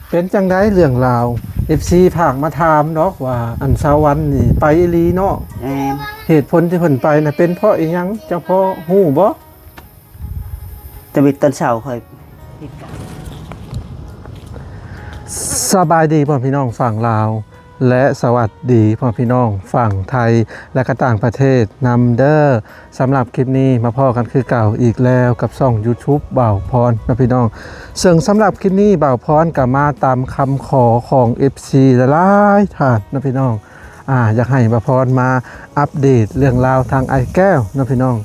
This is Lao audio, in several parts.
ເປັນຈັ່ງໃດເລື່ອງລາວ? ເອັຟຊີ ຝາກມາຖາມດອກວ່າ ອັນ ຊາວວັນນີ້ໄປອີ່ຫຼີເນາະ. ແມ່ນ. ເຫດຜົນທີ່ເພິ່ນໄປນະ ເປັນເພາະອີ່ຫຍັງ ເຈົ້າພໍຮູ້ບໍ່? ທຳອິດຕອນເຊົ້າຂ້ອຍ ສະບາຍດີພໍ່ແມ່ພີ່ນ້ອງຝັ່ງລາວ ແລະ ສະຫວັດດີພໍ່ແມ່ພີ່ນ້ອງຝັ່ງໄທ ແລະ ກະຕ່າງປະເທດນຳເດີ. ສຳລັບຄລິບນີ້ມາພໍ້ກັນຄືເກົ່າອີກແລ້ວກັບຊ່ອງຢູທູບບ່າວພອນເນາະພີ່ນ້ອງ. ເຊິ່ງສຳລັບຄລິບນີ້ບ່າວພອນກະມາຕາມຄຳຂໍຂອງເອັຟຊີຫຼາຍໆທ່ານເນາະພີ່ນ້ອງ. ອາ ຢາກໃຫ້ບ່າວພອນມາອັບເດດເລື່ອງລາວທາງອ້າຍແກ້ວເນາະພີ່ນ້ອງ.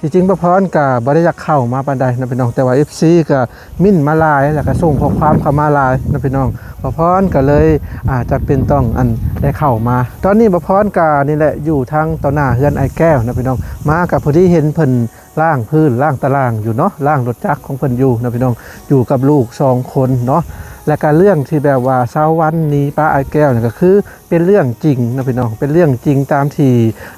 ທີ່ຈິງບ່າວພອນກະບໍ່ໄດ້ຢາກເຂົ້າມາປານໃດເນາະພີ່ນ້ອງ, ແຕ່ວ່າເອັຟຊີກະມິ້ນມາຫຼາຍ ແລ້ວກະສົ່ງຂໍ້ຄວາມເຂົ້າມາຫຼາຍເນາະພີ່ນ້ອງ. ບ່າວພອນກະເລີຍ ອາ ຈຳເປັນຕ້ອງ ອັນ ໄດ້ເຂົ້າມາ. ຕອນນີ້ບ່າວພອນກະນີ້ແຫຼະ ຢູ່ທາງຕໍ່ໜ້າເຮືອນອ້າຍແກ້ວເນາະພີ່ນ້ອງ. ມາກະພໍດີເຫັນເພິ່ນລ້າງພື້ນລ້າງຕາລ່າງຢູ່ເນາະ, ລ້າງລົດຈັກຂອງເພິ່ນຢູ່ເນາະພີ່ນ້ອງ, ຢູ່ກັບລູກສອງຄົນເນາະ. ແລ້ວກະເລື່ອງທີ່ແບບວ່າຊາວວັນໜີປະອ້າຍແກ້ວນີ້ກະຄື ເປັນເລື່ອງຈິງເນາະພີ່ນ້ອງ, ເປັນເລື່ອງຈິງຕາມທີ່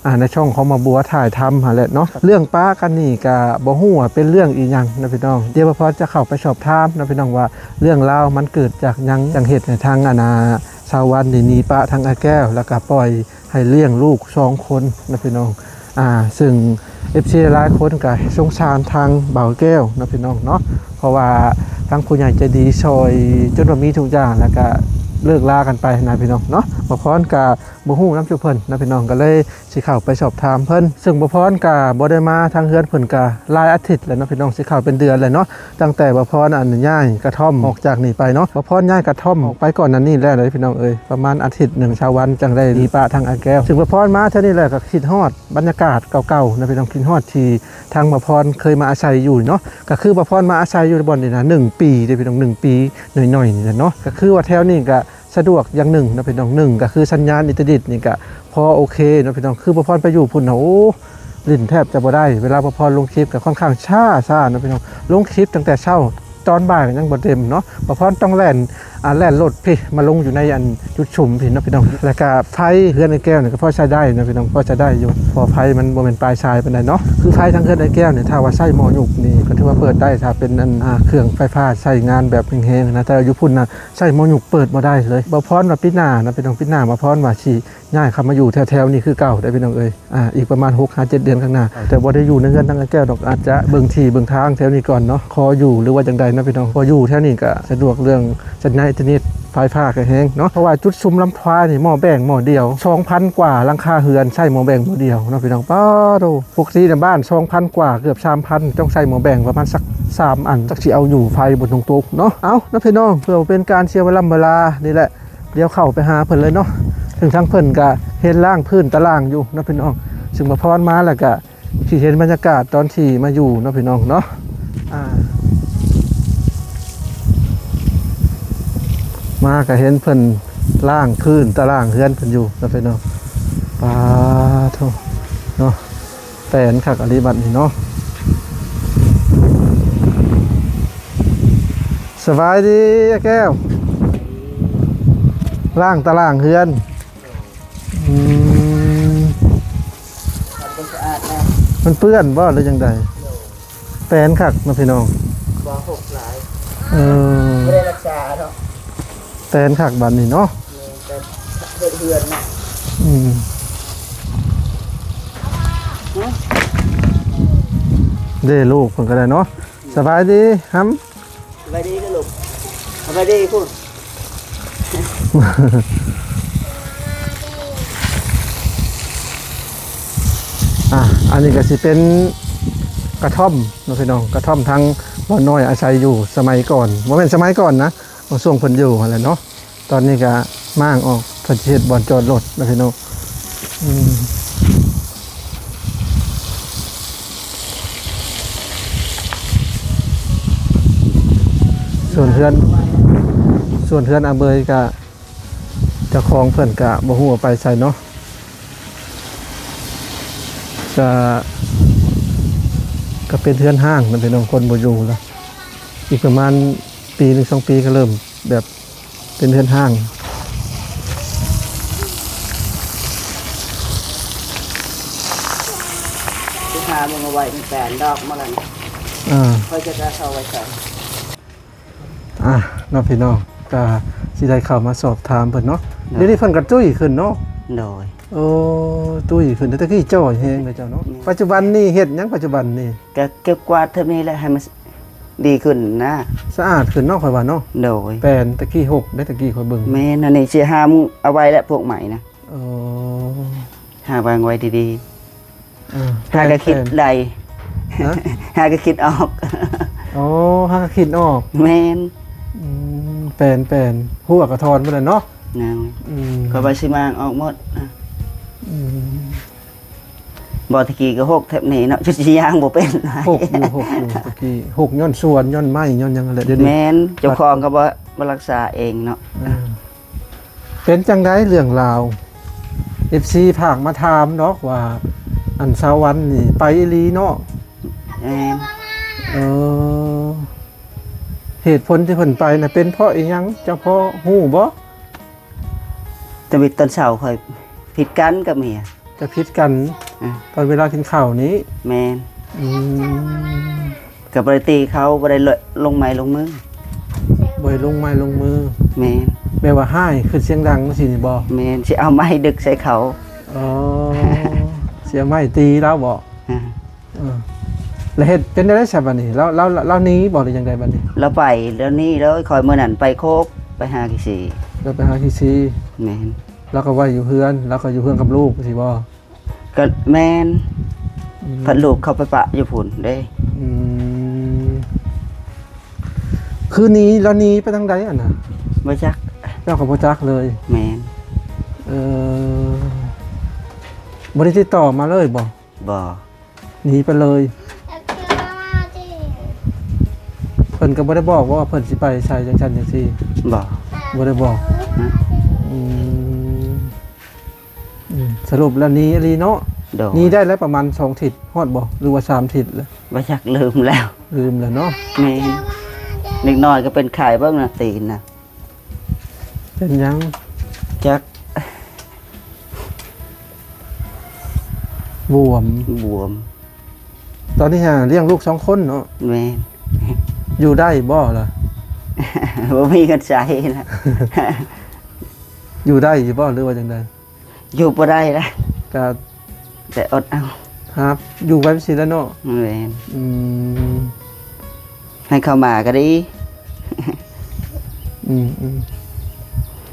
ອາ ໃນຊ່ອງຂອງໝາບົວຖ່າຍທຳຫັ້ນແຫຼະເນາະ. ເລື່ອງປະກັນນີ້ກະບໍ່ຮູ້ວ່າເປັນເລື່ອງອີ່ຫຍັງເນາະພີ່ນ້ອງ. ດຽວບ່າວພອນຈະເຂົ້າໄປສອບຖາມເນາະພີ່ນ້ອງວ່າ ເລື່ອງລາວມັນເກີດຈາກຫຍັງ ຈັ່ງເຮັດໃຫ້ທາງ ອັນ ອາ ຊາວວັນນີ້ໜີປະທາງອ້າຍແກ້ວ ແລ້ວກະປ່ອຍໃຫ້ລ້ຽງລູກສອງຄົນເນາະພີ່ນ້ອງ. ອາ ເຊິ່ງເອັຟຊີຫຼາຍຄົນກະສົງສານທາງບ່າວແກ້ວເນາະພີ່ນ້ອງເນາະ, ເພາະວ່າທາງຜູ້ໃຫຍ່ໃຈດີຊ່ອຍຈົນວ່າມີທຸກຢ່າງ ແລ້ວກະເລີກລາກັນໄປຫັ້ນນະພີ່ນ້ອງເນາະ. ບ່າວພອນກະບໍ່ຮູ້ນຳຈຸເພິ່ນນະພີ່ນ້ອງ, ກະເລີຍຊິເຂົ້າໄປສອບຖາມເພິ່ນ. ເຊິ່ງບ່າວພອນກະບໍ່ໄດ້ມາທາງເຮືອນເພິ່ນກະຫຼາຍອາທິດແລ້ວເນາະພີ່ນ້ອງ, ຊິເຂົ້າເປັນເດືອນແລ້ວເນາະ. ຕັ້ງແຕ່ບ່າວພອນ ອັນ ຍ້າຍກະທ່ອມອອກຈາກນີ້ໄປເນາະ, ບ່າວພອນຍ້າຍກະທ່ອມອອກໄປກ່ອນໜ້ານີ້ແລ້ວເດ້ພີ່ນ້ອງເອີຍ, ປະມານອາທິດໜຶ່ງຊາວວັນຈັ່ງໄດ້ໜີປະທາງອ້າຍແກ້ວ. ເຊິ່ງບ່າວພອນມາເທື່ອນີ້ແຫຼະກະຄິດຮອດບັນຍາກາດເກົ່າໆນະພີ່ນ້ອງ, ຄິດຮອດທີ່ທາງບ່າວພອນເຄີຍມາອາໄສຢູ່ເນາະ. ກະຄືບ່າວພອນມາອາໄສຢູ່ບ່ອນນີ້ນະ ໜຶ່ງປີເດ້ພີ່ນ້ອງ, ໜຶ່ງປີໜ້ອຍໆນີ້ແຫຼະເນາະ. ກະຄືວ່າແຖວນີ້ກະ ສະດວກຢ່າງໜຶ່ງເນາະພີ່ນ້ອງ, ໜຶ່ງກະຄືສັນຍານອິນເຕີເນັດນີ້ກະພໍໂອເຄເນາະພີ່ນ້ອງ. ຄືບ່າວພອນໄປຢູ່ພຸ້ນນະ ໂອ້ ຫຼິ້ນແທບຈະບໍ່ໄດ້, ເວລາບ່າວພອນລົງຄລິບກະຄ່ອນຂ້າງຊ້າໆເນາະພີ່ນ້ອງ. ລົງຄລິບຕັ້ງແຕ່ເຊົ້າ ຕອນບ່າຍກະຍັງບໍ່ເຕັມເນາະ, ບ່າວພອນຕ້ອງແລ່ນ ອາ ແລ່ນລົດພີ້ມາລົງຢູ່ໃນ ອັນ ຈຸດຊຸມພີ້ເນາະພີ່ນ້ອງ. ແລ້ວກະໄຟເຮືອນອ້າຍແກ້ວນີ້ກະພໍໃຊ້ໄດ້ເນາະພີ່ນ້ອງ, ພໍໃຊ້ໄດ້ຢູ່ ເພາະໄຟມັນບໍ່ແມ່ນປາຍສາຍປານໃດເນາະ. ຄືໄຟທາງເຮືອນອ້າຍແກ້ວນີ້ ຖ້າວ່າໃຊ້ໝໍ້ຍຸກນີ້ ກະຖືວ່າເປີດໄດ້, ຖ້າເປັນ ອັນ ອາ ເຄື່ອງໄຟຟ້າໃຊ້ງານແບບແຮງໆນະ. ແຕ່ຢູ່ພຸ້ນນະ ໃຊ້ໝໍ້ຍຸກເປີດບໍ່ໄດ້ເລີຍ. ບ່າວພອນວ່າປີໜ້ານະພີ່ນ້ອງ, ປີໜ້າບ່າວພອນວ່າຊິຍ້າຍເຂົ້າມາຢູ່ແຖວໆນີ້ຄືເກົ່າເດ້ພີ່ນ້ອງເອີຍ. ອາ ອີກປະມານຫົກຫາເຈັດເດືອນຂ້າງໜ້າ, ແຕ່ບໍ່ໄດ້ຢູ່ໃນເຮືອນນາງອ້າຍແກ້ວດອກ, ອາດຈະເບິ່ງທີ່ເບິ່ງທາງແຖວນີ້ກ່ອນເນາະ, ຂໍຢູ່ ຫຼືວ່າຈັ່ງໃດເນາະພີ່ນ້ອງ. ພໍຢູ່ແຖວນີ້ກະສະດວກເລື່ອງສັນຍານອິນເຕີເນັດ, ໄຟຟ້າກະແຮງເນາະ, ເພາະວ່າຈຸດຊຸມລຳຄວາຍນີ້ ໝໍ້ແບງໝໍ້ດຽວ ສອງພັນກວ່າຫຼັງຄາເຮືອນໃຊ້ໝໍ້ແບງໝໍ້ດຽວເນາະພີ່ນ້ອງ. ປາໂທ້ ປົກກະຕິນະ ບ້ານສອງພັນກວ່າ ເກືອບສາມພັນ ຕ້ອງໃຊ້ໝໍ້ແບງປະມານສັກສາມອັນ ຈັກຊິເອົາຢູ່ໄຟບໍ່ຕົງໂຕກເນາະ. ເອົາເນາະພີ່ນ້ອງ, ເພື່ອບໍ່ເປັນການເສຍເວລາເວລານີ້ແຫຼະ ດຽວເຂົ້າໄປຫາເພິ່ນເລີຍເນາະ. ເຊິ່ງທາງເພິ່ນກະເຮັດລ້າງພື້ນຕາລ່າງຢູ່ເນາະພີ່ນ້ອງ, ເຊິ່ງບ່າວພອນມາແລ້ວກະຊິເຫັນບັນຍາກາດຕອນທີ່ມາຢູ່ເນາະພີ່ນ້ອງເນາະ. ອາ ມາກະເຫັນເພິ່ນລ້າງພື້ນຕາລ່າງເຮືອນເພິ່ນຢູ່ເນາະພີ່ນ້ອງ. ປາໂທ້ເນາະ. ແປນຄັກອີ່ຫຼີບັດນີ້ເນາະ. ສະບາຍດີອ້າຍແກ້ວ, ລ້າງຕາລ່າງເຮືອນ. ອືມ ມັນບໍ່ສະອາດແລ້ວ. ມັນເປື້ອນບໍ່ ຫຼືຈັ່ງໃດ? ໂດຍ. ແປນຄັກເນາະພີ່ນ້ອງ. ບໍ່ ຫົກຫຼາຍ. ເອີ ບໍ່ໄດ້ລັກສາເນາະ. ແປນຄັກບັດນີ້ເນາະ. ແມ່ນ ແຕ່ເຮັດເຮືອນເນາະ. ອືມ ເດ້ ລູກເພິ່ນກະໄດ້ເນາະ. ສະບາຍດີຫຳ. ສະບາຍດີເດີລູກ. ສະບາຍດີພຸ້ນ. ອ່າ ອັນນີ້ກະຊິເປັນກະທ່ອມເນາະພີ່ນ້ອງ, ກະທ່ອມທາງບ່າວນ້ອຍອາໄສຢູ່ສະໄໝກ່ອນ, ບໍ່ແມ່ນສະໄໝກ່ອນນະ, ບາງຊ່ວງເພິ່ນຢູ່ຫັ້ນແຫຼະເນາະ. ຕອນນີ້ກະມ້າງອອກ ເພິ່ນຊິເຮັດບ່ອນຈອດລົດນະພີ່ນ້ອງ. ອືມ ສ່ວນເຮືອນ ສ່ວນເຮືອນອາເບີຍກະ ເຈົ້າຂອງເພິ່ນກະບໍ່ຮູ້ວ່າໄປໃສເນາະ. ກະ ກະເປັນເຮືອນຮ້າງນະພີ່ນ້ອງ, ຄົນບໍ່ຢູ່ລະ. ອີກປະມານປີໜຶ່ງສອງປີກະເລີ່ມແບບເປັນເຮືອນຮ້າງ. ຊິຫາເບິ່ງເອົາໄວ້ ມັນແປນດອກມາແລ້ວ. ອ່າ ຂ້ອຍຈະເອົາໄວ້ໃສ? ອ່າ ເນາະພີ່ນ້ອງ, ກະ ຊິໄດ້ເຂົ້າມາສອບຖາມເພິ່ນເນາະ. ໂດຍ ດຽວນີ້ເພິ່ນກໍຕຸ້ຍຂຶ້ນເນາະ. ໂດຍ ໂອ້ ຕຸ້ຍຂຶ້ນ ແຕ່ຕະກີ້ຈ່ອຍແຮງເລີຍເຈົ້າເນາະ. ແມ່ນ ປັດຈຸບັນນີ້ເຮັດຫຍັງ ປັດຈຸບັນນີ້? ກໍເກັບກວາດແຖວນີ້ແຫຼະ ໃຫ້ມັນ ດີຂຶ້ນນະ ສະອາດຂຶ້ນເນາະ ຂ້ອຍວ່າເນາະ. ໂດຍ ແປນ ຕະກີ້ຫົກເດ້ ຕະກີ້ຂ້ອຍເບິ່ງ. ແມ່ນ ອັນນີ້ຊິຫາມເອົາໄວ້ແຫຼະ ພວກໃໝ່ນະ. ອໍ ຫາວາງໄວ້ດີໆ. ເອີ ຫາກໍຄິດໄດ້. ຮະ? ຫາກໍຄິດອອກ. ອໍ ຫາກໍຄິດອອກ. ແມ່ນ. ອືມ ແປນ ແປນ ຫົວກໍຖອນໝົດແລ້ວເນາະ. ແມ່ນ. ອືມ ຂ້ອຍວ່າຊິມາງອອກໝົດ. ອືມ ບໍ່ ຕະກີ້ກໍຫົກແຖບນີ້ເນາະ ຈົນຊິຍ່າງບໍ່ເປັນ. ຫົກຢູ່ ຫົກຢູ່ ຕະກີ້ຫົກຍ້ອນສວນ ຍ້ອນໄມ້ ຍ້ອນຫຍັງນັ້ນແຫຼະ. ດຽວນີ້ແມ່ນ ເຈົ້າຂອງກໍບໍ່ ບໍ່ຮັກສາເອງເນາະ. ເອີ ເປັນຈັ່ງໃດເລື່ອງລາວ? ເອັຟຊີ ຝາກມາຖາມດອກວ່າ ອັນ ສາວວັນນີ້ໄປອີ່ຫຼີເນາະ. ແມ່ນ. ເອີ ເຫດຜົນທີ່ເພິ່ນໄປນະ ເປັນເພາະອີ່ຫຍັງ ເຈົ້າພໍຮູ້ບໍ່? ຕະເວັນຕອນເຊົ້າຂ້ອຍຜິດກັນກັບເມຍ. ຈະຜິດກັນ ອືມ ຕອນເວລາກິນເຂົ້ານີ້? ແມ່ນ. ອືມ ກໍບໍ່ໄດ້ຕີເຂົາ ບໍ່ໄດ້ລົງໄມ້ລົງມື. ບໍ່ໄດ້ລົງໄມ້ລົງມື. ແມ່ນ. ແບບວ່າຮ້າຍ ຂຶ້ນສຽງດັງຈັ່ງຊີ້ນີ້ບໍ່? ແມ່ນ ຊິເອົາໄມ້ດຶກໃສ່ເຂົາ. ອໍ ຊິເອົາໄມ້ຕີລາວບໍ່? ອືມ ເອີ ແລ້ວເຮັດເປັນແນວໃດຊະບັດນີ້? ລາວ ລາວ ລາວໜີບໍ່ ຫຼືຈັ່ງໃດບັດນີ້? ລາວໄປ ລາວໜີເລີຍ. ຂ້ອຍມື້ນັ້ນໄປໂຄກ ໄປຫາຂີ້ສີ. ລາວໄປຫາຂີ້ສີ. ແມ່ນ. ລາວກໍໄວ້ຢູ່ເຮືອນ ລາວກໍຢູ່ເຮືອນກັບລູກຊີ້ບໍ່? ກໍແມ່ນ. ອືມ ພັດລູກເຂົາໄປປະຢູ່ພຸ້ນເດ້. ອືມ ຄືໜີ ລາວໜີໄປທາງໃດຫັ້ນນະ? ບໍ່ຈັກ. ເຈົ້າກໍບໍ່ຈັກເລີຍ? ແມ່ນ. ເອີ ບໍ່ໄດ້ຕິດຕໍ່ມາເລີຍບໍ່? ບໍ່. ໜີໄປເລີຍ. ເພິ່ນກໍບໍ່ໄດ້ບອກວ່າເພິ່ນຊິໄປໃສ ຈັ່ງຊັ້ນຈັ່ງຊີ້? ບໍ່. ບໍ່ໄດ້ບອກ. ອືມ ອືມ ສະຫຼຸບແລ້ວໜີອີ່ຫຼີເນາະ? ໂດຍ. ໜີໄດ້ແລ້ວປະມານສອງທິດຮອດບໍ່ ຫຼືວ່າສາມທິດແລ້ວ? ບໍ່ຈັກ ລືມແລ້ວ. ລືມແລ້ວເນາະ? ແມ່ນ. ເດັກນ້ອຍກໍເປັນໄຂ້ເບິ່ງນະ ຕີນນະ. ເປັນຫຍັງ? ຈັກ. ບວມ. ບວມ. ຕອນນີ້ຫາລ້ຽງລູກສອງຄົນເນາະ? ແມ່ນ. ຢູ່ໄດ້ບໍ່ລະ? ບໍ່ມີເງິນໃຊ້ລະ. ຢູ່ໄດ້ຢູ່ບໍ່ ຫຼືວ່າຈັ່ງໃດ? ຢູ່ບໍ່ໄດ້ລະ ກໍແຕ່ອົດເອົາ. ຫາຢູ່ໄປຊີ້ລະເນາະ? ແມ່ນ. ອືມ ໃຫ້ເຂົ້າມາກໍດີ. ອືມ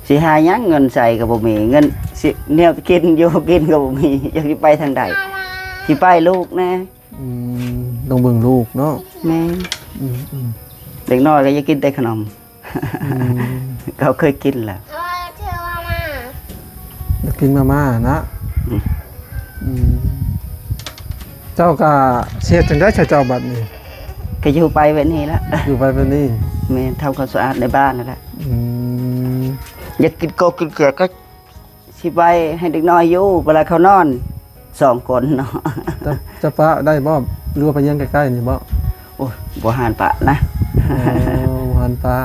ໆ ຊິຫາຫຍັງ ເງິນໃຊ້ກໍບໍ່ມີ ເງິນຊິ ແນວກິນຢູ່ກິນກໍບໍ່ມີ ຈັກຊິໄປທາງໃດ ຊິໄປລູກແດ່. ອືມ ຕ້ອງເບິ່ງລູກເນາະ. ແມ່ນ. ອືມໆ ເດັກນ້ອຍກໍຢາກກິນແຕ່ຂະໜົມ. ອືມ ເຂົາເຄີຍກິນແລ້ວ. ຢາກກິນມາມ່ານະ. ອືມ ອືມ ເຈົ້າກໍຊິເຮັດຈັ່ງໃດຊະເຈົ້າບັດນີ້? ກໍຢູ່ໄປແບບນີ້ລະ. ຢູ່ໄປແບບນີ້. ແມ່ນ. ທຳຄວາມສະອາດໃນບ້ານນັ້ນແຫຼະ. ອືມ ຢາກກິນກົບກິນເກືອກະຊິໄວ້ໃຫ້ເດັກນ້ອຍຢູ່ ເວລາເຂົານອນສອງຄົນເນາະ. ຈະ ຈະປະໄດ້ບໍ່ ຫຼືວ່າໄປຍັງໃກ້ໆນີ້ບໍ່? ໂອ້ຍ ບໍ່ຫານປະນະ. ອໍ ບໍ່ຫານປະ.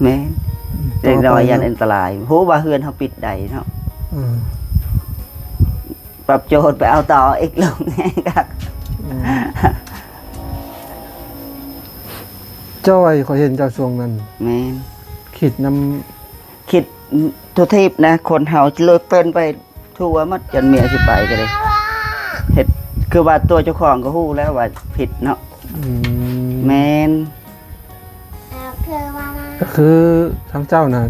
ແມ່ນ. ອືມ ເດັກນ້ອຍຢ້ານອັນຕະລາຍ ຮູ້ວ່າເຮືອນເຮົາປິດໄດ້ເນາະ. ອືມ ປັບໂຈນໄປເອົາຕໍ່ອີກ ລົງແຮງຄັກ. ອືມ ຈ້ອຍ ຂ້ອຍເຫັນເຈົ້າຊ່ວງນັ້ນ. ແມ່ນ. ຄິດນຳ ຄິດທົ່ວທີບນະ ຄົນເຮົາເລີຍເປັນໄປທົ່ວໝົດ ຈົນເມຍຊິໄປກໍໄດ້ເຮັດ ຄືວ່າຕົວເຈົ້າຂອງກໍຮູ້ແລ້ວວ່າຜິດເນາະ. ອືມ ແມ່ນ. ກໍຄືທາງເຈົ້ານະ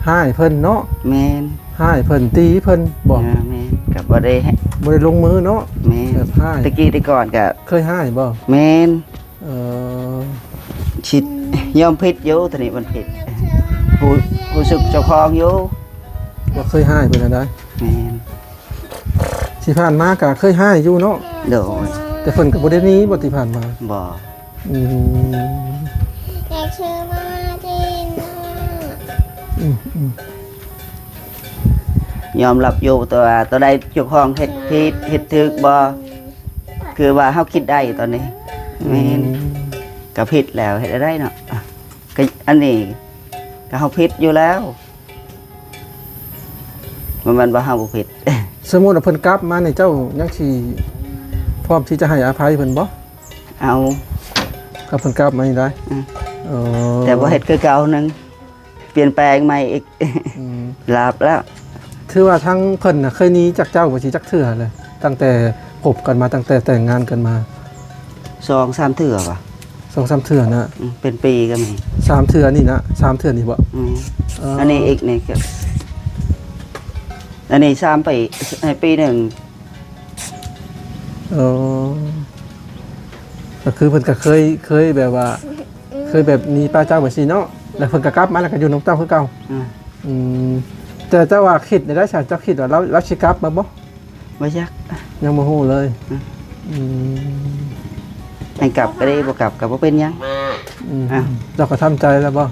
ຮ້າຍເພິ່ນເນາະ? ແມ່ນ. ຮ້າຍເພິ່ນ ຕີເພິ່ນບໍ່? ເອີ ແມ່ນ. ກໍບໍ່ໄດ້ ບໍ່ໄດ້ລົງມືເນາະ? ແມ່ນ. ແບບຮ້າຍ ແຕ່ກີ້ແຕ່ກ່ອນກໍເຄີຍຮ້າຍບໍ່? ແມ່ນ. ເອີ ຊິຍອມຜິດຢູ່ ຕອນນີ້ມັນຜິດ ຮູ້ ຮູ້ສຶກເຈົ້າຂອງຢູ່ ວ່າເຄີຍຮ້າຍເພິ່ນຫັ້ນໃດ. ແມ່ນ. ທີ່ຜ່ານມາກໍເຄີຍຮ້າຍຢູ່ເນາະ? ໂດຍ. ແຕ່ເພິ່ນກໍບໍ່ໄດ້ໜີບໍ່ທີ່ຜ່ານມາ? ບໍ່. ອືມ ຢາກຊື້ມາຫຼິ້ນເນາະ. ອືມ ອືມ ຍອມຮັບຢູ່ ແຕ່ວ່າຕົວໃດເຈົ້າຂອງເຮັດຜິດເຮັດຖືກບໍ່ ຄືວ່າເຮົາຄິດໄດ້ຕອນນີ້. ແມ່ນ. ອືມ ກໍຜິດແລ້ວ ເຮັດແນວໃດເນາະ ກໍອັນນີ້ກໍເຮົາຜິດຢູ່ແລ້ວ ບໍ່ແມ່ນວ່າເຮົາບໍ່ຜິດ. ສົມມຸດວ່າເພິ່ນກັບມານີ້ ເຈົ້າຍັງຊິພ້ອມທີ່ຈະໃຫ້ອະໄພເພິ່ນບໍ່? ເອົາ. ຖ້າເພິ່ນກັບມານີ້ໄດ໋? ອືມ. ເອີ ແຕ່ບໍ່ເຮັດຄືເກົ່າໜຶ່ງ. ປ່ຽນແປງໃໝ່ອີກ. ອືມ ລາບແລ້ວ. ຖືວ່າທາງເພິ່ນນະເຄີຍໜີຈາກເຈົ້າບໍ່ຊິຈັກເທື່ອເລີຍ ຕັ້ງແຕ່ຄົບກັນມາ ຕັ້ງແຕ່ແຕ່ງງານກັນມາ? ສອງສາມເທື່ອຫວາ? ສອງສາມເທື່ອນະ. ອືມ ເປັນປີກໍມີ. ສາມເທື່ອນີ້ນະ? ສາມເທື່ອນີ້ບໍ່? ອືມ ເອີ ອັນນີ້ອີກນີ້ກໍ ອັນນີ້ສາມປີ ໃຫ້ປີໜຶ່ງ. ເອີ ກໍຄືເພິ່ນກໍເຄີຍ ເຄີຍແບບວ່າ ເຄີຍແບບໜີປ້າເຈົ້າແບບຊີ້ເນາະ ແລ້ວເພິ່ນກໍກັບມາ ແລ້ວກໍຢູ່ນຳເຈົ້າຄືເກົ່າ. ອືມ ອືມ ແຕ່ເຈົ້າວ່າຄິດໄດ້ຊະ ເຈົ້າຄິດວ່າລາວ ລາວຊິກັບມາບໍ່? ບໍ່ຈັກ ຍັງບໍ່ຮູ້ເລີຍ. ອືມ ອືມ ໃຫ້ກັບກໍໄດ້ ບໍ່ກັບກໍບໍ່ເປັນຫຍັງ. ອືມ ເຈົ້າກໍທຳໃຈແລ້ວບໍ່?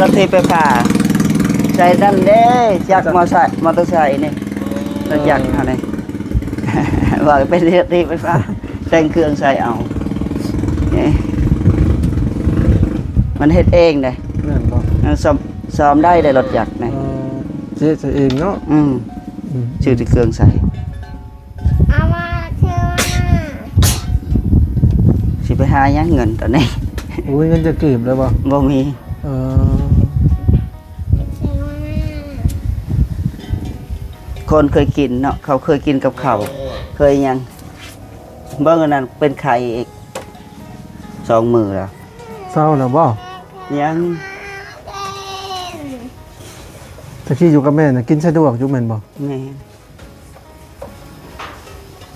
ລົດຖີບໄຟຟ້າໃສ່ນັ້ນເດ້ ຈັກມໍໄຊ ມໍເຕີໄຊນີ້ ລົດຈັກເຮົານີ້ ວ່າເປັນລົດຖີບໄຟຟ້າ ແຕ່ງເຄື່ອງໃສ່ເອົາ. ເອີ ມັນເຮັດເອງເດ້. ແມ່ນບໍ່? ມັນສ້ອມ ສ້ອມໄດ້ເດ້ລົດຈັກນີ້. ເອີ ເຮັດໃສ່ເອງເນາະ. ອືມ ອືມ ຊື້ແຕ່ເຄື່ອງໃສ່. ເອົາມາເທື່ອ ຊິໄປຫາຫຍັງເງິນຕອນນີ້? ບໍ່ມີເງິນຈັກກີບເລີຍບໍ່? ບໍ່ມີ. ເອີ ຄົນເຄີຍກິນເນາະ ເຂົາເຄີຍກິນກັບເຂົ້າ ເຄີຍຫຍັງ. ເບິ່ງອັນນັ້ນເປັນໄຂ້ອີກສອງມື້ແລ້ວ. ເຊົາແລ້ວບໍ່? ຍັງ. ແຕ່ກີ້ຢູ່ກັບແມ່ນະ ກິນສະດວກຢູ່ແມ່ນບໍ່? ແມ່ນ.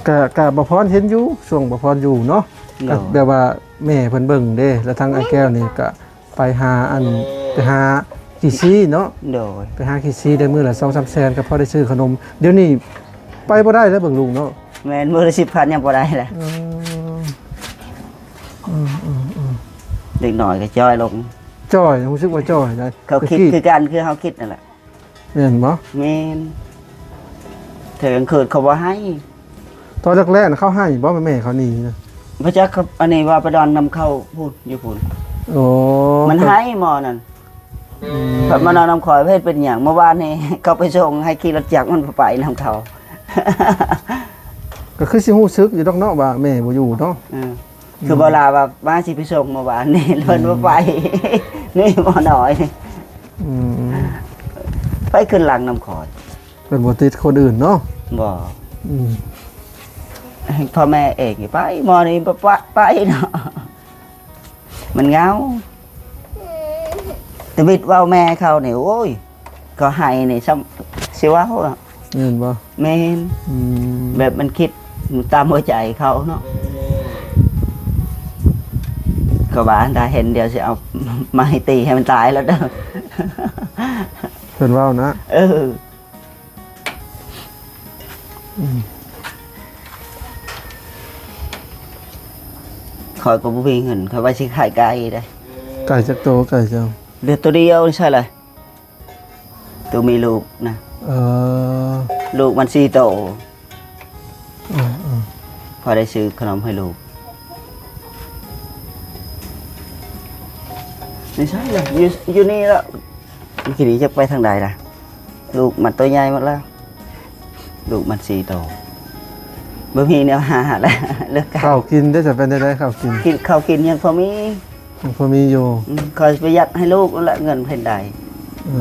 ກະ ກະບ່າວພອນເຫັນຢູ່ ຊ່ວງບ່າວພອນຢູ່ເນາະ ໂດຍ ກະແບບວ່າແມ່ເພິ່ນເບິ່ງເດ້ ແລ້ວທາງອ້າຍແກ້ວນີ້ກະໄປຫາອັນ ໄປຫາຂີ້ຊີເນາະ. ໂດຍ ໄປຫາຂີ້ຊີໄດ້ມື້ລະສອງສາມແສນ ກໍພໍໄດ້ຊື້ຂະໜົມ. ດຽວນີ້ໄປບໍ່ໄດ້ແລ້ວເບິ່ງລູກເນາະ. ແມ່ນ ມື້ລະສິບພັນຍັງບໍ່ໄດ້ແຫຼະ. ເອີ ອືມໆໆ ເດັກນ້ອຍກໍຈ່ອຍລົງ. ຈ່ອຍ ຮູ້ສຶກວ່າຈ່ອຍໄດ໋. ເຂົາຄິດຄືກັນ ຄືເຮົາຄິດນັ້ນແຫຼະ. ແມ່ນບໍ່? ແມ່ນ. ແຕ່ກາງຄືນເຂົາບໍ່ໃຫ້. ຕອນແລກໆນະເຂົາໃຫ້ບໍ່ ແມ່ເຂົາໜີນະ? ບໍ່ຈັກ ອັນນີ້ວ່າໄປນອນນຳເຂົາພຸ້ນ ຢູ່ພຸ້ນ. ໂອ້ ມັນໃຫ້ໝໍນັ້ນ. ອືມ ເພິ່ນມານອນນຳຂ້ອຍ ເຮັດເປັນຫຍັງ? ເມື່ອວານນີ້ເຂົາໄປສົ່ງ ໃຫ້ຂີ່ລົດຈັກ ມັນບໍ່ໄປນຳເຂົາ. ກໍຄືຊິຮູ້ສຶກຢູ່ດອກເນາະວ່າແມ່ບໍ່ຢູ່ເນາະ. ເອີ ອືມ ຄືບໍ່ລາວ່າ ມາຊິໄປສົ່ງເມື່ອວານນີ້ ເພິ່ນບໍ່ໄປ. ອືມ ນີ້ໝໍນ້ອຍ. ອືມ ໄປຂຶ້ນຫຼັງນຳຂ້ອຍ ເພິ່ນບໍ່ຕິດຄົນອື່ນເນາະ. ບໍ່. ອືມ ພໍ່ແມ່ເອງໄປ ໝໍນີ້ບໍ່ປະ ໄປເນາະ ມັນເຫງົາ. ຕະບິດເວົ້າແມ່ເຂົານີ້ ໂອ້ຍ ເຂົາໃຫ້ນີ້ຊ່ຳຊິເວົ້າເນາະ. ແມ່ນບໍ່? ແມ່ນ. ອືມ ແບບມັນຄິດຕາມຫົວໃຈເຂົາເນາະ. ເຂົາວ່າຖ້າເຫັນດຽວຊິເອົາໄມ້ຕີໃຫ້ມັນຕາຍແລ້ວເດີ້ ເພິ່ນເວົ້ານະ. ເອີ ອືມ ຂ້ອຍກໍບໍ່ມີເງິນ ຂ້ອຍວ່າຊິຂາຍໄກ່ເດ້. ໄກ່ຈັກໂຕ? ໄກ່ເຈົ້າ ເຫຼືອໂຕດຽວນີ້ໃຊ່ລະ. ໂຕມີລູກນະ. ເອີ ລູກມັນສີ່ໂຕ. ເອີໆ ພໍໄດ້ຊື້ຂະໜົມໃຫ້ລູກ. ນີ້ໃຊ່ລະ ຢູ່ ຢູ່ນີ້ລະ. ມື້ກີ້ນີ້ຈັກໄປທາງໃດລະ? ລູກມັນໂຕໃຫຍ່ໝົດແລ້ວ. ລູກມັນສີ່ໂຕ ບໍ່ມີແນວຫາແລ້ວ ເລີກ. ເຂົ້າກິນເດ້ ຈະເປັນໄດ້ ເຂົ້າກິນ ກິນ ເຂົ້າກິນຍັງພໍມີ ຍັງພໍມີຢູ່. ອືມ ຂ້ອຍປະຢັດໃຫ້ລູກນັ້ນແຫຼະ ເງິນເພິ່ນໄດ້. ເອີ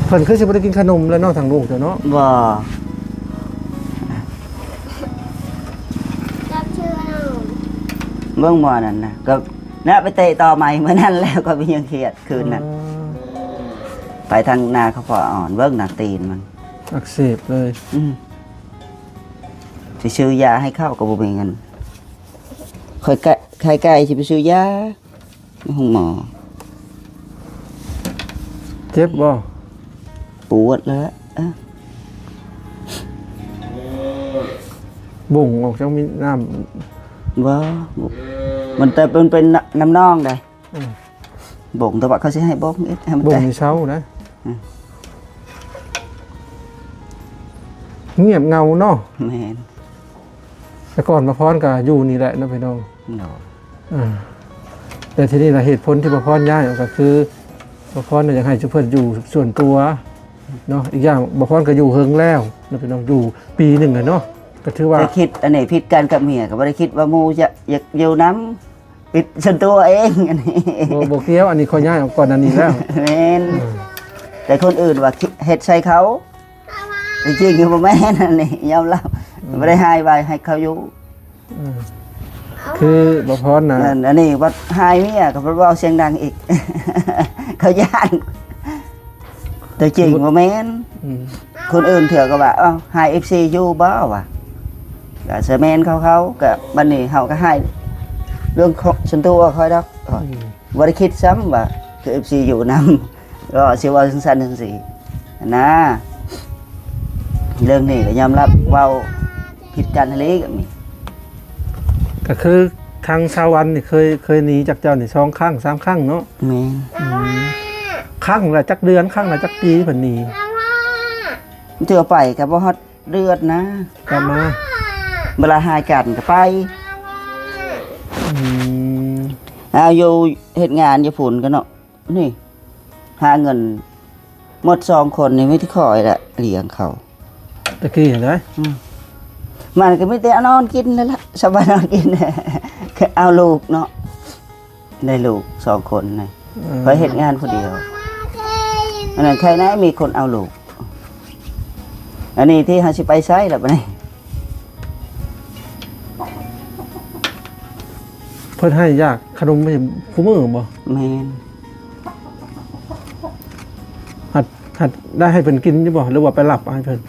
ເພິ່ນຄືຊິບໍ່ໄດ້ກິນຂະໜົມແລ້ວເນາະ ທາງລູກເຈົ້າເນາະ. ບໍ່. ເບິ່ງໝໍນັ້ນນະ ກໍນະ ໄປເຕະຕໍ່ໄມ້ມື້ນັ້ນແລ້ວ ກໍໄປຍິງຂຽດຄືນນັ້ນ. ເອີ ໄປທາງນາເຂົາພໍອ່ອນ ເບິ່ງໜ້າຕີນມັນອັກເສບເລີຍ. ອືມ ຊິຊື້ຢາໃຫ້ເຂົາກໍບໍ່ມີເງິນ. ຂ້ອຍກະ ໄຂ້ໄກ່ ຊິໄປຊື້ຢາ ໃນໂຮງໝໍ. ເຈັບບໍ່? ປວດແລ້ວ. ເອີ ບົ່ງອອກ ຈັ່ງມີນ້ຳ. ບໍ່ ມັນແຕ່ເປັນ ເປັນນ້ຳນອງໃດ. ອືມ ບົ່ງ ແຕ່ວ່າເຂົາຊິໃຫ້ບົ່ງເຮັດໃຫ້ມັນ ບົ່ງໃຫ້ເຊົານະ. ອືມ ງຽບເຫງົາເນາະ. ແມ່ນ. ແຕ່ກ່ອນມາພອນກໍຢູ່ນີ້ແຫຼະເນາະ ພີ່ນ້ອງເນາະ. ອ່າ ແຕ່ທີນີ້ລະ ເຫດຜົນທີ່ບ່າວພອນຍ້າຍອອກກໍຄື ບ່າວພອນນະຢາກໃຫ້ຊຸມເພິ່ນຢູ່ສ່ວນຕົວເນາະ. ອີກຢ່າງບ່າວພອນກໍຢູ່ເຫິງແລ້ວເນາະ ພີ່ນ້ອງ, ຢູ່ປີໜຶ່ງແລ້ວເນາະ, ກໍຖືວ່າ ແຕ່ຄິດອັນນີ້ຜິດກັນກັບເມຍ ກໍບໍ່ໄດ້ຄິດວ່າໝູ່ຈະຢາກຢູ່ນຳ. ປິດສ່ວນຕົວເອງອັນນີ້. ບໍ່ ບໍ່ກ່ຽວ, ອັນນີ້ຂ້ອຍຍ້າຍອອກກ່ອນອັນນີ້ແລ້ວ. ແມ່ນ. ເອີ ແຕ່ຄົນອື່ນວ່າເຮັດໃສ່ເຂົາ, ແຕ່ຈິງບໍ່ແມ່ນ. ອັນນີ້ຍອມຮັບ. ອືມ. ບໍ່ໄດ້ຮ້າຍວ່າໃຫ້ເຂົາຢູ່. ເອີ ຄືບ່າວພອນນະ ອັນ ອັນນີ້ວ່າຮ້າຍເມຍ ກໍເວົ້າສຽງດັງອີກ ເຂົາຢ້ານ. ແຕ່ຈິງບໍ່ແມ່ນ. ອືມ. ຄົນອື່ນເທື່ອກໍວ່າ ເອົ້າ ໃຫ້ເອັຟຊີຢູ່ບໍ່ ວ່າ ກໍສະແມ່ນເຂົາ ເຂົາກໍ ບັດນີ້ເຮົາກໍໃຫ້ເລື່ອງຂອງສ່ວນຕົວຂ້ອຍດອກ. ອືມ. ບໍ່ໄດ້ຄິດຊ້ຳວ່າຄືເອັຟຊີຢູ່ນຳ ກໍຊິເວົ້າຈັ່ງຊັ້ນຈັ່ງຊີ້ນະ. ເລື່ອງນີ້ກໍຍອມຮັບ ເວົ້າຜິດກັນຫັ້ນແຫຼະ. ກໍມີ ກໍຄືທາງສາວວັນນີ້ເຄີຍ ເຄີຍໜີຈາກເຈົ້ານີ້ສອງຄັ້ງສາມຄັ້ງເນາະ? ແມ່ນ. ອືມ. ຄັ້ງລະຈັກເດືອນ ຄັ້ງລະຈັກປີເພິ່ນໜີ? ເທື່ອໄປກໍບໍ່ຮອດເດືອນນະ ກັບມາ ເວລາຫາກັນກໍໄປ. ອືມ. ເອົາ ຢູ່ເຮັດງານຢູ່ພຸ້ນກໍເນາະ ນີ້ ຫາເງິນໝົດສອງຄົນນີ້ ມີແຕ່ຂ້ອຍລະລ້ຽງເຂົາ. ຕະກີ້ຫັ້ນໃດ໋? ອືມ. ມັນກໍມີແຕ່ນອນກິນນັ້ນລະ ສະບາຍນອນກິນ ເອົາລູກເນາະ ໄດ້ລູກສອງຄົນນະ. ເອີ ຂ້ອຍເຮັດງານຜູ້ດຽວ. ອັນນັ້ນໃຄແດ່ ມີຄົນເອົາລູກ. ອັນນີ້ທີ່ເຮົາຊິໄປໃສລະບັດນີ້? ເພິ່ນໃຫ້ຢາກຂະໜົມໃຫ້ຄູ່ມື້ບໍ່? ແມ່ນ. ຫັດ ຫັດໄດ້ໃຫ້ເພິ່ນກິນຢູ່ບໍ່ ຫຼືວ່າໄປລັບເອົາໃຫ້ເພິ່ນ?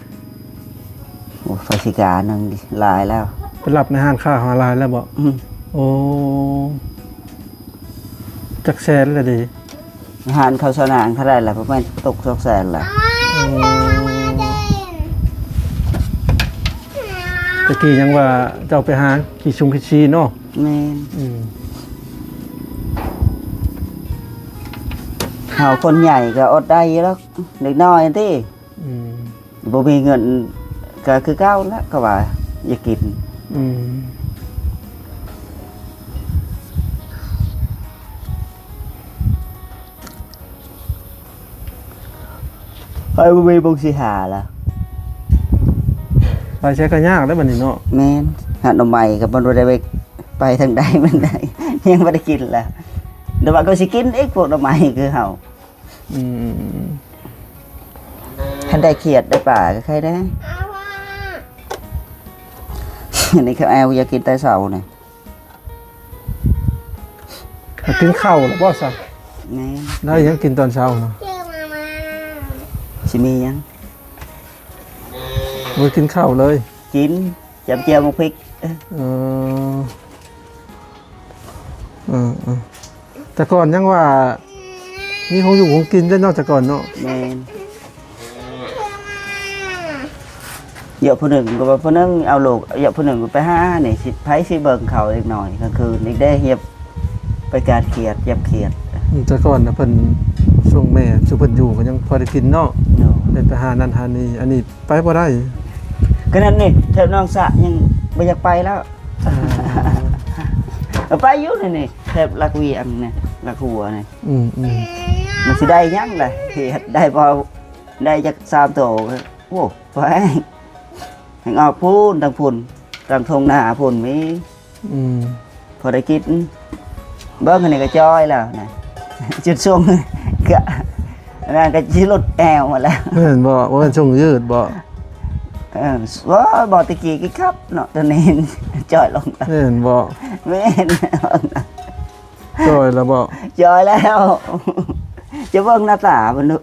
ໂອ້ ໄປຊິກາໜຶ່ງຫຼາຍແລ້ວ ໄປລັບໃນຮ້ານຄ້າເຮົາຫຼາຍແລ້ວບໍ່? ອືມ. ໂອ້ ຈັກແສນລະເດ? ຮ້ານເຂົາສະໜາງເທົ່າໃດລະ? ປະມານຕົກສອງແສນລະ. ໂອ້ ຕະກີ້ຍັງວ່າເຈົ້າໄປຫາຂີ້ຊຸງຂີ້ຊີເນາະ? ແມ່ນ. ອືມ. ເຮົາຄົນໃຫຍ່ກໍອົດໄດ້ຢູ່ດອກ ເດັກນ້ອຍຫັ້ນຕິ. ອືມ. ບໍ່ມີເງິນກໍຄືເກົ່າລະ ກໍວ່າຢາກກິນ. ອືມ. ໄປບໍ່ມີບ່ອນຊິຫາລະ ໄປໃສກໍຍາກແລ້ວບັດນີ້ເນາະ. ແມ່ນ. ຫາໜໍ່ໄມ້ກໍບໍ່ໄດ້ໄປ ໄປທາງໃດມັນໄດ້ ຍັງບໍ່ໄດ້ກິນລະ ແຕ່ວ່າກໍຊິກິນອີກ ພວກໜໍ່ໄມ້ຄືເຮົາ. ອືມ. ຄັນໄດ້ຂຽດໄດ້ປາກໍໄຄແດ່. ອັນນີ້ເຂົາແອວຢາກກິນແຕ່ເຊົ້ານີ້. ກິນເຂົ້າແລ້ວບໍ່ຊະ? ແມ່ນ. ໄດ້ຫຍັງກິນຕອນເຊົ້ານະ? ຊິມີຫຍັງ? ບໍ່ກິນເຂົ້າເລີຍ? ກິນ ຈຳແຈ່ວໝາກພິກ. ເອີ ເອີ ເອີ. ແຕ່ກ່ອນຍັງວ່າມີຂອງຢູ່ຂອງກິນເດ້ເນາະ ແຕ່ກ່ອນເນາະ. ແມ່ນ. ເຍາະຜູ້ໜຶ່ງກໍວ່າຜູ້ໜຶ່ງເອົາລູກ ເຍາະຜູ້ໜຶ່ງກໍໄປຫານີ້ ຊິ ໃຜຊິເບິ່ງເຂົາເດັກນ້ອຍກາງຄືນນີ້ເດ້ ຮຽບໄປການຂຽດ ຢາບຂຽດ. ອືມ. ແຕ່ກ່ອນນະເພິ່ນ ຊ່ວງແມ່ຊຸມເພິ່ນຢູ່ກໍຍັງພໍໄດ້ກິນເນາະ. ໂດຍ. ໄດ້ໄປຫານັ້ນຫານີ້ ອັນນີ້ ໄປບໍ່ໄດ້. ຂະໜາດນີ້ແຖວໜອງສະຍັງບໍ່ຢາກໄປແລ້ວ. ອໍ ໄປຢູ່ນີ້ ນີ້ ແຖວຫຼັກວຽງນີ້ ຫຼັກຫົວນີ້. ອືມໆ. ມັນຊິໄດ້ຫຍັງລະ ເຮັດໄດ້ບໍ່ ໄດ້ຈັກສາມໂຕ ໂອ້ ໄປ ແຮ່ງອອກພຸ້ນ ທາງພຸ້ນ ຕາມທົ່ງນາພຸ້ນມີ. ອືມ. ພໍໄດ້ກິນ ເບິ່ງອັນນີ້ກໍຈ່ອຍແລ້ວນະ ຈຸດຊົງກະ ອັນນັ້ນກໍຊິຫຼຸດແອວໝົດແລ້ວ. ແມ່ນບໍ່? ບໍ່ແມ່ນຊົງຍືດບໍ່? ເອີ ບໍ່ ບໍ່ ແຕ່ກີ້ກິນຄັບເນາະ ຕອນນີ້ຈ່ອຍລົງແລ້ວ. ແມ່ນບໍ່? ແມ່ນ. ຈ່ອຍແລ້ວບໍ່? ຈ່ອຍແລ້ວ. ຈະເບິ່ງໜ້າຕາເພິ່ນດູ.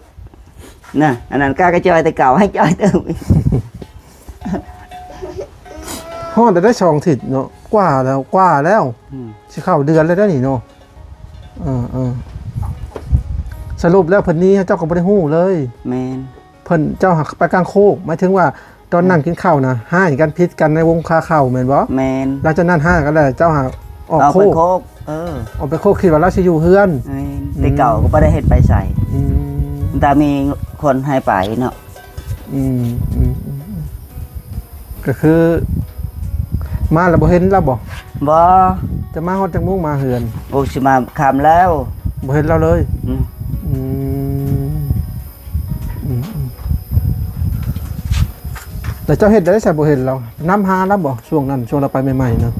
ນະ ອັນນັ້ນກະກະຈ່ອຍແຕ່ເກົ່າ ໃຫ້ຈ່ອຍຕື່ມອີກ. ຮອດໄດ້ສອງທິດເນາະ ກວ່າແລ້ວ ກວ່າແລ້ວ. ອືມ. ຊິເຂົ້າເດືອນແລ້ວເດ້ນີ້ເນາະ. ເອີໆ. ສະຫຼຸບແລ້ວເພິ່ນໜີ ເຈົ້າກໍບໍ່ໄດ້ຮູ້ເລີຍ. ແມ່ນ. ເພິ່ນ ເຈົ້າຫາກໄປກາງໂຄກ ໝາຍເຖິງວ່າ ຕອນນັ່ງກິນເຂົ້ານະ ຮ້າຍກັນ ຜິດກັນໃນວົງຄາເຂົ້າແມ່ນບໍ່? ແມ່ນ. ຫຼັງຈາກນັ້ນຮ້າຍກັນແລ້ວ ເຈົ້າຫາອອກ ອອກໄປໂຄກ. ໂຄກ. ເອີ ອອກໄປໂຄກ ຄິດວ່າລາວຊິຢູ່ເຮືອນ. ແມ່ນ. ອືມ. ແຕ່ເກົ່າກໍບໍ່ໄດ້ເຮັດໄປໃສ. ອືມ. ແຕ່ມີຄົນໃຫ້ໄປເນາະ. ອືມ ອືມ ອືມ ອືມ. ກໍຄືມາແລ້ວບໍ່ເຫັນລາວບໍ່? ບໍ່ ຈະມາຮອດຈັກໂມງມາເຮືອນ? ໂອ້ ຊິມາຄ່ຳແລ້ວ ບໍ່ເຫັນລາວເລີຍ. ອືມ ອືມ ອືມ ອືມ ແລ້ວເຈົ້າເຮັດໄດ້ໃສບໍ່ເຫັນລາວ? ນຳຫາລາວບໍ່ ຊ່ວງນັ້ນ ຊ່ວງລາວໄປໃໝ່ໆນະ?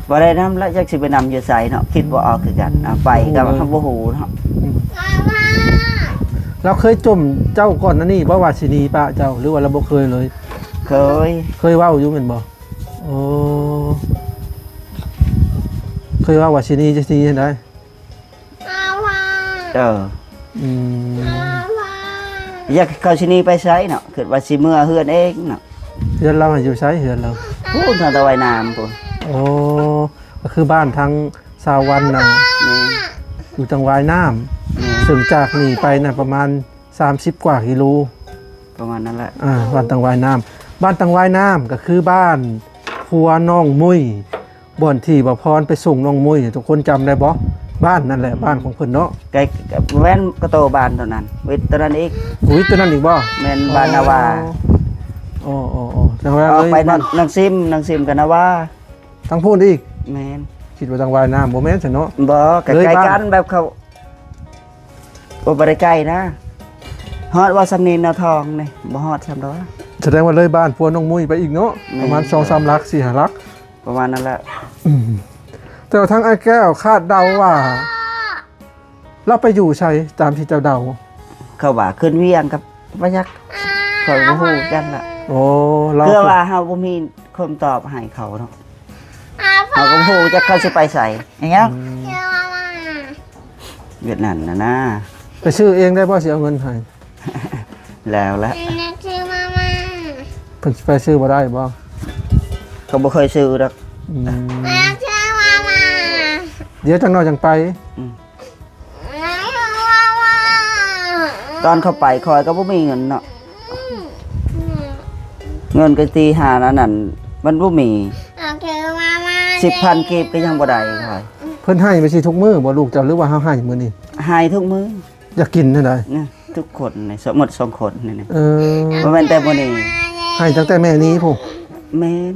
ບໍ່ໄດ້ນຳລະ ຈັກຊິໄປນຳຢູ່ໃສເນາະ ຄິດບໍ່ອອກຄືກັນ. ອືມ ອາ ໄປກໍບໍ່ຮູ້ເນາະ. ອືມ ລາວເຄີຍຈົ່ມເຈົ້າກ່ອນໜ້ານີ້ບໍ່ວ່າຊິໜີປະເຈົ້າ ຫຼືວ່າລາວບໍ່ເຄີຍເລີຍ? ເຄີຍ ເຄີຍເວົ້າຢູ່ແມ່ນບໍ່? ໂອ້ ເຄີຍເວົ້າວ່າຊິໜີ ຈະໜີຈັ່ງໃດ? ເອີ ອືມ ຢາກ ເຂົາຊິໜີໄປໃສເນາະ? ຄິດວ່າຊິເມືອເຮືອນເອງເນາະ. ເຮືອນລາວຢູ່ໃສ? ເຮືອນລາວ ພຸ້ນ ທາງຕາງຫວາຍນ້ຳພຸ້ນ. ໂອ້ ກໍຄືບ້ານທາງສາວວັນນະ ແມ່ນ ຢູ່ຕາງຫວາຍນ້ຳ. ແມ່ນ ເຊິ່ງຈາກນີ້ໄປນະປະມານ ສາມສິບກວ່າກິໂລ ປະມານນັ້ນແຫຼະ. ອ່າ ບ້ານຕັງຫວາຍນ້ຳ ບ້ານຕັງຫວາຍນ້ຳກໍຄືບ້ານຄົວນ້ອງມຸ້ຍ ບ່ອນທີ່ບ່າວພອນໄປສົ່ງນ້ອງມຸ້ຍ ທຸກຄົນຈຳໄດ້ບໍ່? ບ້ານນັ້ນແຫຼະ ອືມ ບ້ານຂອງເພິ່ນເນາະ. ໃກ້ ແມ່ນກະໂຕບ້ານຕົວນັ້ນ ວິດຕົວນັ້ນອີກ. ວິດຕົວນັ້ນອີກບໍ່? ແມ່ນ ບ້ານນາວາ. ອໍ ອໍ ອໍ ຈັ່ງວ່າ ອອກໄປ ເລີຍ ນາງ ນາງຊິມ ນາງຊິມກັບນາວາ ທາງພຸ້ນອີກ. ແມ່ນ ຄິດວ່າຕັງຫວາຍນ້ຳ ບໍ່ແມ່ນຊັ້ນເນາະ. ບໍ່ ໃກ້ໆກັນ ແບບເຂົາ ໂອ້ ບໍ່ໄດ້ໄກນະ ຮອດວ່າສຳນີນາທອງນີ້ ບໍ່ຮອດຊ້ຳດອກ. ສະແດງວ່າເລີຍບ້ານພວກນ້ອງມຸ້ຍໄປອີກເນາະ. ແມ່ນ ປະມານສອງສາມຫຼັກ ສີ່ຫ້າຫຼັກ ປະມານນັ້ນແຫຼະ. ອືມ ແຕ່ວ່າທາງອ້າຍແກ້ວຄາດເດົາວ່າ ລາວໄປຢູ່ໃສຕາມທີ່ເຈົ້າເດົາ? ເຂົາວ່າຂຶ້ນວຽງກັບ ບໍ່ຈັກ ຂ້ອຍບໍ່ຮູ້ຄືກັນລະ. ໂອ້ ລາວ ເພື່ອວ່າເຮົາບໍ່ມີຄຳຕອບໃຫ້ເຂົາເນາະ. ເຮົາກໍບໍ່ຮູ້ຈັກເຂົາຊິໄປໃສ ອີຫຍັງ ອືມ ແບບນັ້ນນະນາ. ໄປຊື້ເອງໄດ້ບໍ່? ຊິເອົາເງິນໃຫ້. ແລ້ວລະ ເພິ່ນໄປຊື້ບໍ່ໄດ້ບໍ່? ເຂົາບໍ່ເຄີຍຊື້ດອກ. ອືມ ດຽວຈັກໜ້ອຍຈັ່ງໄປ. ອືມ ຕອນເຂົາໄປຂ້ອຍກໍບໍ່ມີເງິນເນາະ. ເງິນກໍທີ່ຫາອັນນັ້ນມັນບໍ່ມີ. ສິບພັນກີບກໍຍັງບໍ່ໄດ້ຂ້ອຍ. ເພິ່ນໃຫ້ໄປຊິທຸກມື້ບໍ່ລູກເຈົ້າ ຫຼືວ່າເຮົາໃຫ້ມື້ນີ້? ໃຫ້ທຸກມື້. ຢາກກິນແນວໃດ? ນະ ທຸກຄົນນີ້ ໝົດສອງຄົນນີ້. ເອີ ບໍ່ແມ່ນແຕ່ມື້ນີ້ ໃຫ້ຕັ້ງແຕ່ແມ່ນີ້ພຸ້ນ. ແມ່ນ.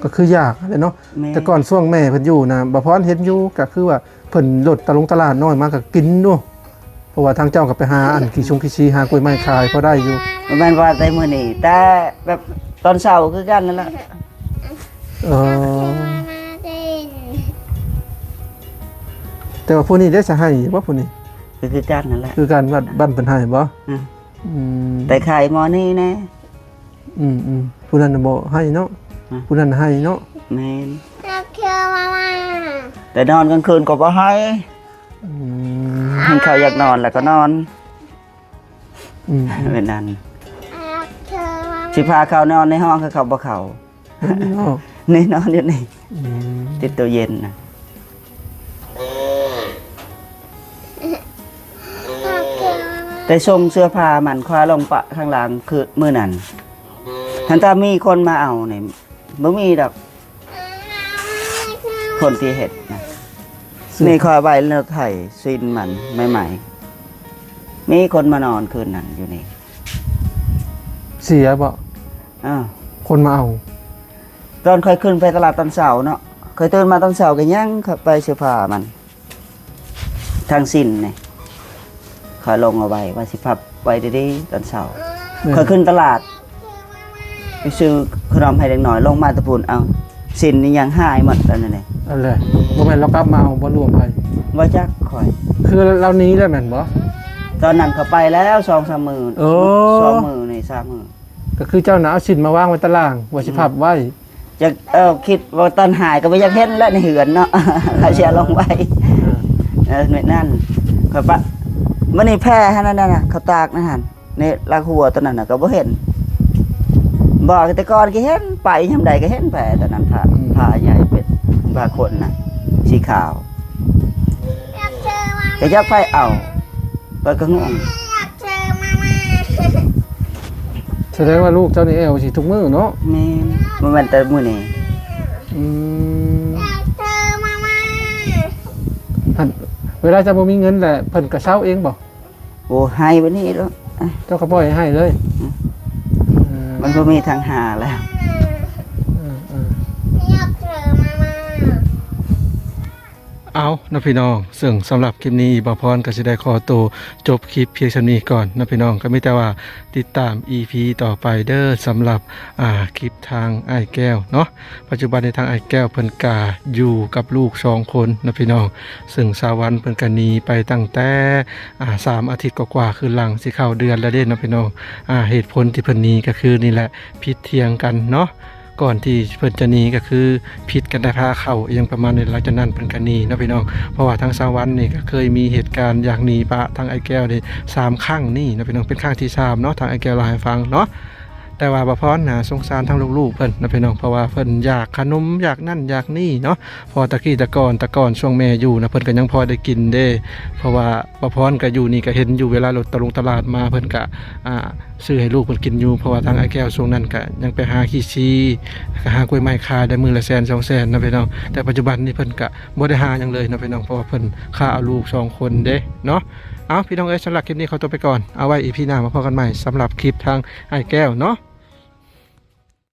ກໍຄືຢາກຫັ້ນແຫຼະເນາະ. ແມ່ນ ແຕ່ກ່ອນຊ່ວງແມ່ເພິ່ນຢູ່ນະ ບ່າວພອນເຫັນຢູ່ ກໍຄືວ່າເພິ່ນລົດຕະຫຼົງຕະຫຼາດນ້ອຍມາກໍກິນຢູ່ ເພາະວ່າທາງເຈົ້າກໍໄປຫາອັນຂີ້ຊົງຂີ້ຊີ ຫາກ້ວຍໄມ້ຂາຍພໍໄດ້ຢູ່. ບໍ່ແມ່ນວ່າແຕ່ມື້ນີ້ ແຕ່ແບບຕອນເຊົ້າຄືກັນນັ້ນລະ. ເອີ ແຕ່ວ່າຜູ້ນີ້ໄດ້ສະໃຫ້ບໍ່ ຜູ້ນີ້? ກໍຄືກັນນັ້ນແຫຼະ ຄືກັນ ບ້ານ ບ້ານເພິ່ນໃຫ້ບໍ່? ອືມ ອືມ ແຕ່ຂາຍໝໍ້ນີ້ແນ່. ອືມໆ ຜູ້ນັ້ນນະບໍ່ໃຫ້ເນາະ. ອືມ ຜູ້ນັ້ນໃຫ້ເນາະ. ແມ່ນ ແຕ່ນອນກາງຄືນກໍບໍ່ໃຫ້. ອືມ ເຫັນເຂົາຢາກນອນແລ້ວກໍນອນ. ອືມໆ ແມ່ນນັ້ນ ຊິພາເຂົານອນໃນຫ້ອງ ຄືເຂົາບໍ່ເຂົ້າ. ເນາະ ນີ້ນອນຢູ່ນີ້. ອືມ ຕິດຕູ້ເຢັນນະ. ແຕ່ສົ່ງເສື້ອຜ້າມັນຄວ້າລົງປະຂ້າງລ່າງຄືມື້ນັ້ນ ຫັ້ນຖ້າມີຄົນມາເອົານີ້ ບໍ່ມີດອກ ຄົນທີ່ເຮັດນະ. ນີ້ຂ້ອຍໄວ້ແລ້ວໄຖຊີ້ນມັນໃໝ່ໆ ມີຄົນມານອນຄືນນັ້ນຢູ່ນີ້. ເສຍບໍ່? ອ້າວ ຄົນມາເອົາ. ຕອນຂ້ອຍຂຶ້ນໄປຕະຫຼາດຕອນເຊົ້າເນາະ ຂ້ອຍຕື່ນມາຕອນເຊົ້າກໍຍັງໄປເສື້ອຜ້າມັນ ທັງສິ້ນນີ້ ຂ້ອຍລົງເອົາໄວ້ ວ່າຊິພັບໄວ້ດີໆຕອນເຊົ້າ. ແມ່ນ ຂ້ອຍຂຶ້ນຕະຫຼາດ ໄປຊື້ຂະໜົມໃຫ້ເດັກນ້ອຍ ລົງມາແຕ່ພຸ້ນ ເອົ້າ ສິ້ນນີ້ຍັງຫາຍໝົດອັນນັ້ນເດ. ອັນແຫຼະ ບໍ່ແມ່ນລາວກັບມາເອົາບໍ່ ຫຼືວ່າໃຜ? ບໍ່ຈັກຂ້ອຍ. ຄືລາວໜີແລ້ວແມ່ນບໍ່? ຕອນນັ້ນເຂົາໄປແລ້ວສອງສາມມື້. ເອີ ສອງມື້ນີ້ ສາມມື້ ກໍຄືເຈົ້ານະເອົາສິ້ນມາວາງໄວ້ຕາລ່າງ ວ່າຊິພັບໄວ້. ອືມ ຈັກ ເອີ ຄິດວ່າຕອນຫາຍກໍບໍ່ຢາກເຫັນແຫຼະໃນເຮືອນເນາະ ເອົາເສື້ອລົງໄວ້. ເອີ ເອີ ແມ່ນນັ້ນ ຂ້ອຍປະ ມື້ນີ້ແຜ່ຫັ້ນນະ ເຂົາຕາກໃນຫັ້ນ ໃນລາກຫົວຕົວນັ້ນນະ ກໍບໍ່ເຫັນ. ບໍ່ ແຕ່ກ່ອນກໍເຫັນ ໄປຍາມໃດກໍເຫັນແຜ່ຕົວນັ້ນ ຜ້າ ອືມ ຜ້າໃຫຍ່ເປັນຜ້າຂົນນະ ສີຂາວ ກໍຈັກໃຜເອົາ. ຂ້ອຍກໍງົງ. ສະແດງວ່າລູກເຈົ້ານີ້ແອວຊິທຸກມື້ເນາະ? ແມ່ນ ບໍ່ແມ່ນແຕ່ມື້ນີ້. ອືມ ຫັ້ນ ເວລາເຈົ້າບໍ່ມີເງິນແຫຼະ ເພິ່ນກໍເຊົາເອງບໍ່? ໂອ້ ໃຫ້ບັດນີ້ໂລດ. ເຈົ້າກໍປ່ອຍໃຫ້ເລີຍ? ອືມ ເອີ ມັນບໍ່ມີທາງຫາແລ້ວ. ເອີ ເອີ. ເອົາເນາະພີ່ນ້ອງ, ເຊິ່ງສຳລັບຄລິບນີ້ ບ່າວພອນກໍຊິໄດ້ຂໍໂຕຈົບຄລິບພຽງສ່ຳນີ້ກ່ອນເນາະພີ່ນ້ອງ. ກໍມີແຕ່ວ່າຕິດຕາມອີພີຕໍ່ໄປເດີ ສຳລັບ ອ່າ ຄລິບທາງອ້າຍແກ້ວເນາະ. ປັດຈຸບັນນີ້ທາງອ້າຍແກ້ວເພິ່ນກະຢູ່ກັບລູກສອງຄົນເນາະພີ່ນ້ອງ, ເຊິ່ງສາວວັນເພິ່ນກະໜີໄປຕັ້ງແຕ່ ອ່າ ສາມອາທິດກວ່າໆ ຄືຫຼັງຊິເຂົ້າເດືອນແລ້ວເດ້ເນາະພີ່ນ້ອງ. ອ່າ ເຫດຜົນທີ່ເພິ່ນໜີກໍຄືນີ້ແຫຼະ ຜິດຖຽງກັນເນາະ. ກ່ອນທີ່ເພິ່ນຈະໜີກໍຄືຜິດກັນແຕ່ຄ່າເຂົ້າອີ່ຫຍັງປະມານນີ້, ຫຼັງຈາກນັ້ນເພິ່ນກໍໜີເນາະພີ່ນ້ອງ. ເພາະວ່າທາງສາວວັນນີ້ກໍເຄີຍມີເຫດການຢາກໜີປະທາງອ້າຍແກ້ວນີ້ສາມຄັ້ງນີ້ເນາະພີ່ນ້ອງ, ເປັນຄັ້ງທີສາມເນາະ ທາງອ້າຍແກ້ວເລົ່າໃຫ້ຟັງເນາະ. ແຕ່ວ່າບ່າວພອນນະສົງສານທາງລູກໆເພິ່ນນະພີ່ນ້ອງ, ເພາະວ່າເພິ່ນຢາກຂະໜົມ ຢາກນັ້ນຢາກນີ້ເນາະ. ເພາະວ່າຕະກີ້ຕະກ່ອນ ແຕ່ກ່ອນຊ່ວງແມ່ຢູ່ນະ ເພິ່ນກໍຍັງພໍໄດ້ກິນເດ້, ເພາະວ່າບ່າວພອນກໍຢູ່ນີ້ ກໍເຫັນຢູ່ເວລາລົດຕະຫຼົງຕະຫຼາດມາ ເພິ່ນກໍ ອ່າ ຊື້ໃຫ້ລູກເພິ່ນກິນຢູ່. ເພາະວ່າທາງອ້າຍແກ້ວຊ່ວງນັ້ນກໍຍັງໄປຫາຂີ້ຊີ ກໍຫາກ້ວຍໄມ້ຂາຍໄດ້ມື້ລະແສນສອງແສນນະພີ່ນ້ອງ, ແຕ່ປັດຈຸບັນນີ້ເພິ່ນກໍບໍ່ໄດ້ຫາຫຍັງເລີຍນະພີ່ນ້ອງ, ເພາະວ່າເພິ່ນຄາເອົາລູກສອງຄົນເດ້ເນາະ. ເອົາ ພີ່ນ້ອງເອີຍ, ສຳລັບຄລິບນີ້ຂໍຕົວໄປກ່ອນ, ເອົາໄວ້ອີພີໜ້າມາພໍ້ກັນໃໝ່ ສຳລັບຄລິບທາງອ້າຍແກ້ວເນາະ.